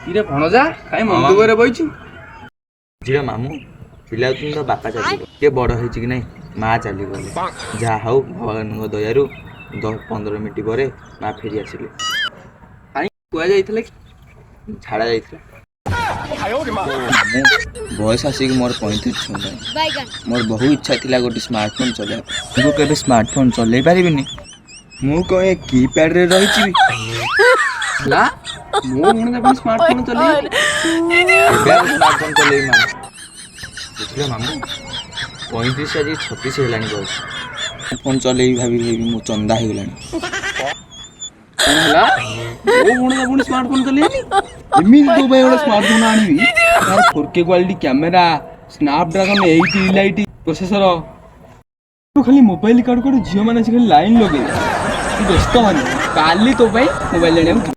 କିରେ ଭଣଜା, କାଇଁ ମନ ଦୁଃଖରେ ବଇଛୁ? ବୁଝିଲ ମାମୁଁ, ପିଲାଦିନୁ ତ ବାପା ଚାଲିଗଲେ। କିଏ ବଡ଼ ହେଇଛି କି ନାହିଁ, ମା ଚାଲିଗଲେ। ଯାହା ହଉ, ଭଗବାନଙ୍କ ଦୟାରୁ 10-15 ମିନିଟ୍ ପରେ ମା ଫେରି ଆସିଲେ। କାଇଁ, କୁହାଯାଇଥିଲା କି? ଝାଡ଼ା ଯାଇଥିଲା। ମାମୁଁ, ବୟସ ଆସିକି ମୋର 35 ଛୁଇଁଲାଣି। ମୋର ବହୁ ଇଚ୍ଛା ଥିଲା ଗୋଟେ ସ୍ମାର୍ଟଫୋନ୍ ଚଲେଇବା ପାଇଁ। ମୁଁ କେବେ ସ୍ମାର୍ଟଫୋନ୍ ଚଲେଇ ପାରିବିନି? ମୁଁ କ'ଣ ଏ କିପ୍ୟାଡ଼ରେ ରହିଛି? ହେଲା, ମୋ ଭଣଜା ପୁଣି ସ୍ମାର୍ଟଫୋନ ଚଲେଇବି? କେବେ ଆଉ ସ୍ମାର୍ଟଫୋନ୍ ଚଲେଇବି ମାମୁଁ? ବୁଝିଲ ମାମୁଁ, 35 ଆଜି 36 ହେଲାଣି ବୟସ। ଫୋନ୍ ଚଲେଇବି ଭାବି ଭାବି ମୁଁ ଚନ୍ଦା ହେଇଗଲାଣି। କଣ ହେଲା, ମୋ ଭଣଜା ପୁଣି ସ୍ମାର୍ଟଫୋନ ଚଲେଇବି? ଏମିତି ତୋ ପାଇଁ ଗୋଟେ ସ୍ମାର୍ଟଫୋନ ଆଣିବି, ତାର 4K quality camera, Snapdragon 8 Elite processor। ଖାଲି ମୋବାଇଲ କାଢୁ କାଢୁ ଝିଅମାନେ ଆସି ଖାଲି ଲାଇନ୍ ଲଗେଇବେ। ତୁ ବ୍ୟସ୍ତ ହନି, କାଲି ତୋ ପାଇଁ ମୋବାଇଲ ଆଣିବାକୁ ଯିବି।